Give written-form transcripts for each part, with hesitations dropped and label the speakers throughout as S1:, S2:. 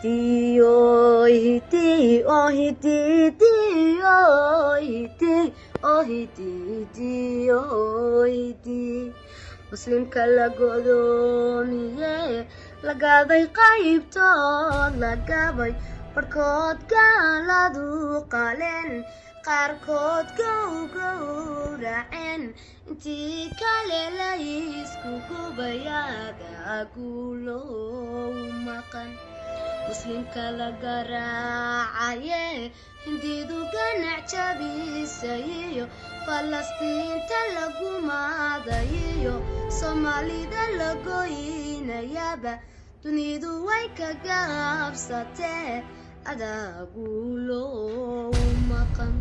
S1: Tiyohiti ohiti tiyohiti ohiti tiyohiti. Muslimka la godoomiye, lagaaday qaybtood, lagabay barhkood, gaaladu qaleen, qaarkood gowgowraceen, intii kale la isku gubayaada guulow maqan. Muslimka la garaacaye, hindidu ganac jabisayiyo, Falastiinta lagu maadayiyo, Soomaalida la goynayaba, dunidu way ka gaabsatee, adaaguulow maqan.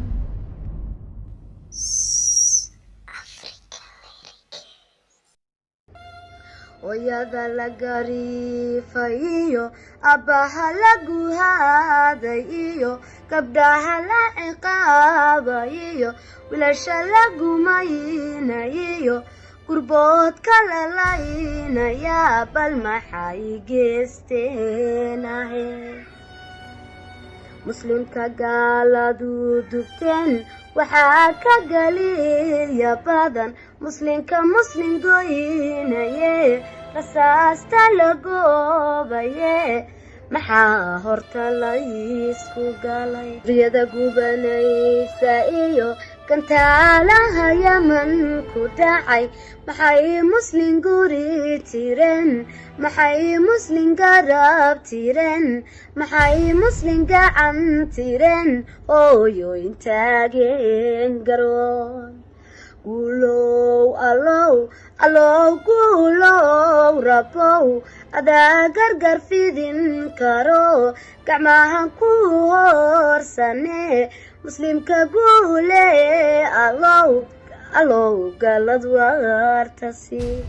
S1: Hooyada la gariifayiyo, abbaha la guhaaday iyo, gabdhaha la ciqaabayiyo, wiilasha la gumaynayiyo, gurboodka la laynayaa, bal maxay geesteenahe? Muslimka gaaladu dubteen waxaa ka galiya badan muslimka muslim goynaye, rasaasta la goobaye, maxaa horta laysku galay? Riyada gubanaysa iyo gantaalaha Yaman ku dhacay, maxay muslim guri tireen? Maxay muslim garab tireen? Maxay muslim gacan tireen? Hooyoyn taageen garoon. Guulow allow, allow guulow, rabow adaa gargar fidin karo, gacmahan ku hoorsane, muslimka guule allow, allow galad waartasi.